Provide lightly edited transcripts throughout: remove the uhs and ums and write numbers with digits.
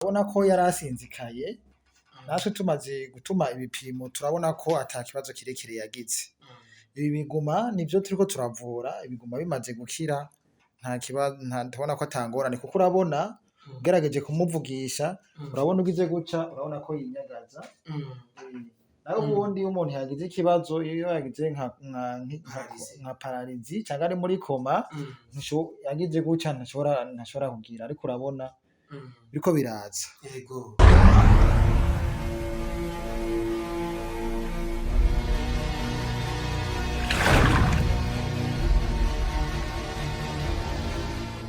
Urabona ko yari asinzikaye, natwe tumaze gutuma ibipimo turabona ko ata kibazo kirekire yagize. Ibi biguma nivyo turiko turavura, ibiguma bimaze gukira turabona ko ata ngorane, kuko urabona ugerageje kumuvugisha, urabona ugize gutya urabona ko yinyagaza. Naho ubundi iyo umuntu yagize ikibazo, iyo yagize nka paralysie canke ari muri coma, yagize gutya ntashobora kugira, ariko urabona biriko biraza. Yego.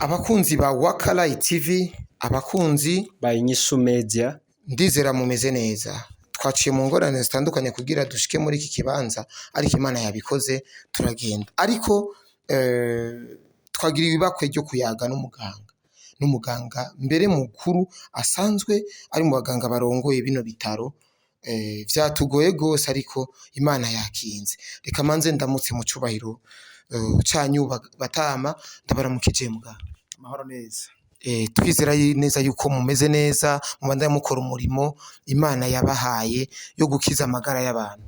Abakunzi ba Wakalayi TV, abakunzi ba Inyishu Media, ndizera mumeze neza. Twaciye mu ngorane zitandukanye kugira dushike muri iki kibanza, ariko Imana yabikoze turagenda. Ariko twagira ibibakwe ryo kuyaga n'umuganga. N'umuganga mbere mukuru asanzwe ari mu baganga barongoye bino bitaro. Vyatugoye gose ariko Imana yakinze. Reka manze ndamutse mu cubahiro canyu batama, ndabaramukije muganga. Amahoro neza. Twizera neza yuko mumeze neza, mubandanya mukora umurimo Imana yabahaye yo gukiza amagara y'abantu.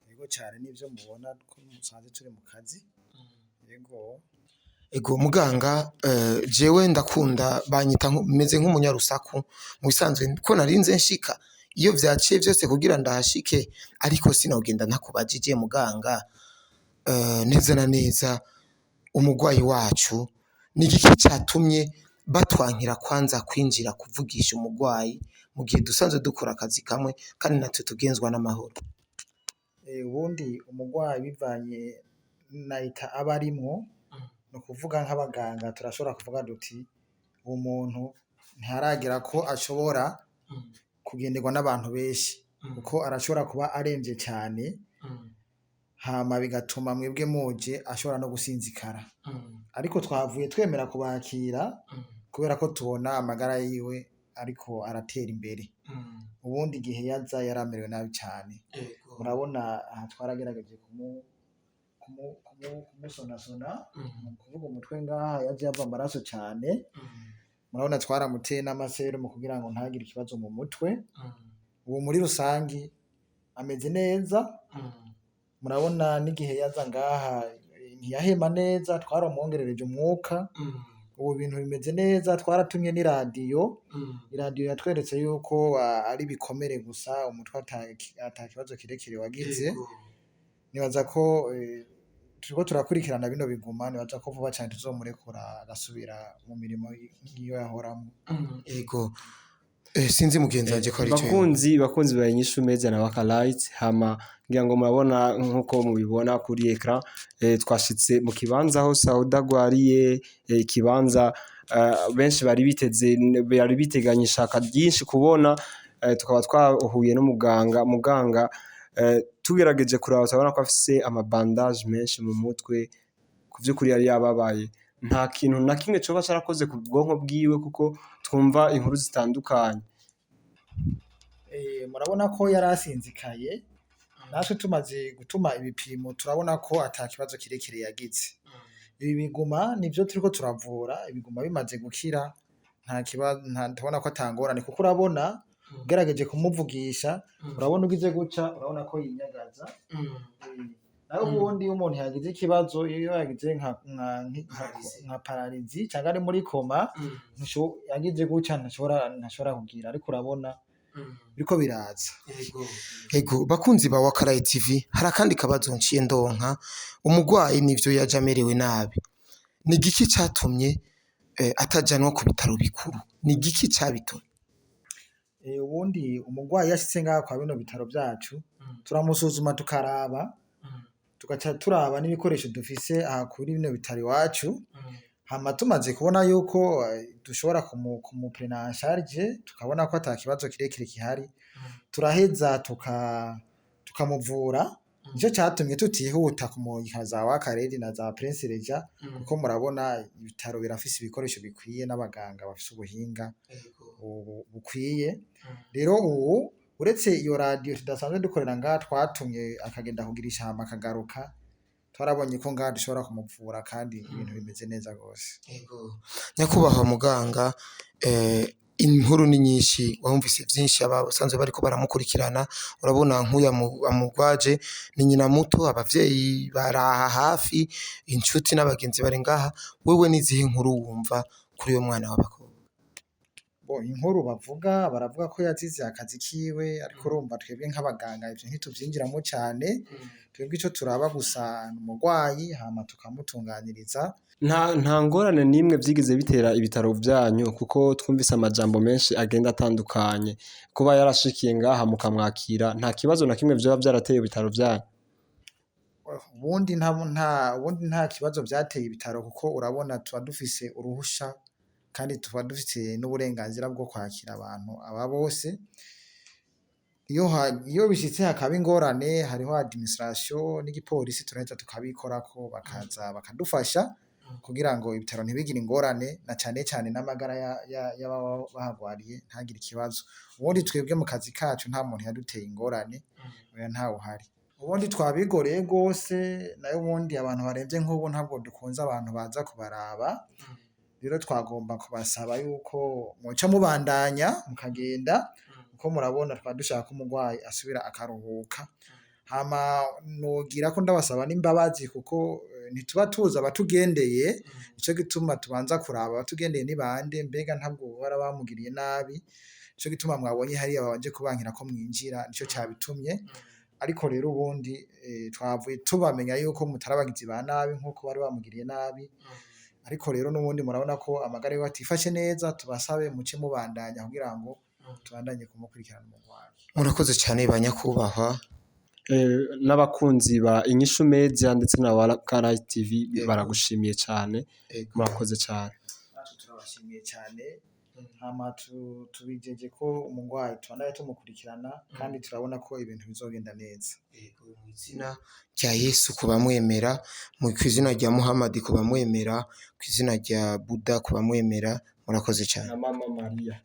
Yego cane, nivyo mubona ko musanze turi mu kazi. Yego. Ego muganga, jewe ndakunda banyita meze nk'umunyarusaku mu bisanzwe ko narinze nshika iyo vyaciye vyose kugira ndahashike, ariko sinogenda ntakubajije muganga. Neza na neza umugwayi wacu ni igiki catumye batwankira kwanza kwinjira kuvugisha umugwayi mu gihe dusanzwe dukora akazi kamwe kandi natwe tugenzwa n'amahoro? Ubundi umugwayi bivanye na eta aba arimwo, ni ukuvuga nk'abaganga turashobora kuvuga duti uwo muntu ntiharagera ko ashobora kugenderwa n'abantu benshi, kuko arashobora kuba aremvye cane, hama bigatuma mwebwe muje ashobora no gusinzikara. Ariko twavuye twemera kubakira kubera ko tubona amagara yiwe ariko aratera imbere. Ubundi igihe yaza yaramerewe nabi cane. Murabona aha twaragerageje kumusonasona, ni ukuvuga umutwe ngaha yaje yava amaraso cane. Murabona twaramuteye n'amaserumu kugira ngo ntagire ikibazo mu mutwe. Ubu muri rusangi ameze neza. Murabona n'igihe yaza ngaha ntiyahema neza, twaramwongerereje umwuka. Ubu bintu bimeze neza, twaratumye n'iradiyo. Iradiyo yatweretse yuko ari ibikomere gusa, umutwe ata kibazo kirekire wagize. Nibaza ko turiko turakurikirana bino biguma, nibaza ko vuba cane tuzomurekura agasubira mu mirimo nk'iyo yahoramwo. Ego. Sinzi mugenzi wanje ko ari ico. Bakunzi ba Inyishu Media na Wakalayi, hama ngira ngo murabona nkuko mubibona kuri écran, twashitse mu kibanza aho Sauda agwariye, ikibanza benshi bari biteze, bari biteganye ishaka ryinshi kubona, tukaba twahuye n'umuganga. Muganga, tugerageje kuraba turabona ko afise amabandage menshi mu mutwe, ku vy'ukuri yari yababaye. Nta kintu na kimwe coba carakoze ku bwonko bwiwe, kuko twumva inkuru zitandukanye. Murabona ko yari asinzikaye, natwe tumaze gutuma ibipimo turabona ko ata kibazo kirekire yagize. Ibi biguma nivyo turiko turavura, ibiguma bimaze gukira turabona ko ata ngorane, kuko urabona ugerageje kumuvugisha, urabona ugize gutya urabona ko yinyagaza. Naho ubundi iyo umuntu yagize ikibazo, iyo yagize nka paralysie canke ari muri coma, yagize gutya ntashobora kugira, ariko urabona biriko biraza. Ego bakunzi ba Wakalayi TV, hari akandi kabazo nciye ndonka. Umugwayi nivyo yaje amerewe nabi, ni igiki catumye atajanwa ku bitaro bikuru? Ni igiki cabitumye? Ubundi umugwayi yashitse ngaha kwa bino bitaro vyacu, turamusuzuma tukaraba, tugaca turaba n'ibikoresho dufise aha kuri bino bitaro iwacu. Hama tumaze kubona yuko dushobora kumuprena en charge, tukabona ko ata kibazo kirekire gihari, turaheza tukamuvura. Nico catumye tutihuta kumurungika za Wakareri na za Prince Régent, kuko murabona ibitaro birafise ibikoresho bikwiye n'abaganga bafise ubuhinga bukwiye. Rero ubu uretse iyo radiyo tudasanzwe dukorera ngaha twatumye akagenda kugirisha hama akagaruka, twarabonye ko ngaha dushobora kumuvura kandi ibintu bimeze neza gose. Nyakubahwa muganga, Inkuru ni nyinshi, wumvise vyinshi abasanzwe bariko baramukurikirana. Urabona nk'uyu amugwaje ni nyina muto, abavyeyi baraha hafi, inshuti n'abagenzi bari ngaha. Wewe n'izihe nkuru wumva kuri uyo mwana w'abakobwa? Bo inkuru bavuga, baravuga ko yazize akazi kiwe, ariko urumva twebwe nk'abaganga ivyo ntituvyinjiramo cane. Twebwe ico turaba gusa ni umurwayi, hama tukamutunganiriza. Nta ngorane n'imwe vyigeze bitera ibitaro vyanyu, kuko twumvise amajambo menshi agenda atandukanye. Kuba yarashikiye ngaha mukamwakira, nta kibazo na kimwe vyoba vyarateye ibitaro vyanyu? Ubundi nta kibazo vyateye ibitaro, kuko urabona tuba dufise uruhusha kandi tuba dufise n'uburenganzira bwo kwakira abantu aba bose. Iyo bishitse hakaba ingorane, hariho administration n'igipolisi, turaheza tukabikorako, bakaza bakadufasha kugira ngo ibitaro ntibigire ingorane, na cane cane n'amagara y'ababa bahagwariye ntagire ikibazo. Ubundi twebwe mu kazi kacu nta muntu yaduteye ingorane, oya, ntawuhari. Ubundi twabigoreye gose, nayo ubundi abantu baremvye nk'ubu ntabwo dukunze abantu baza kubaraba. Rero twagomba kubasaba yuko mwoca mubandanya mukagenda, kuko murabona twaba dushaka ko umurwayi asubira akaruhuka. Hama nogira ko ndabasaba n'imbabazi, kuko ntituba tuzi abatugendeye. Nico gituma tubanza kuraba abatugendeye ni bande, mbega ntabwo boba bamugiriye nabi. Nico gituma mwabonye hariya babanje kubankira ko mwinjira, nico cabitumye. Ariko rero ubundi twavuye tubamenya yuko mutari abagizi ba nabi nkuko bari bamugiriye nabi. Ariko rero n'ubundi murabona ko amagara yiwe atifashe neza, tubasabe muce mubandanya kugira ngo tubandanye kumukurikirana umurwayi. Murakoze cyane, banyakubahwa. N'abakunzi ba Inyishu Media ndetse na Wakalight TV baragushimiye cyane. Ego. Murakoze cyane. Natwe turabashimiye cyane, hama tubijeje ko umurwayi tubandanye tumukurikirana, kandi turabona ko ibintu bizogenda neza. Ego, mu izina rya Yesu ku bamwemera, mu izina rya Muhammad ku bamwemera, ku izina rya Buddha ku bamwemera, murakoze cyane. Na Mama Maria.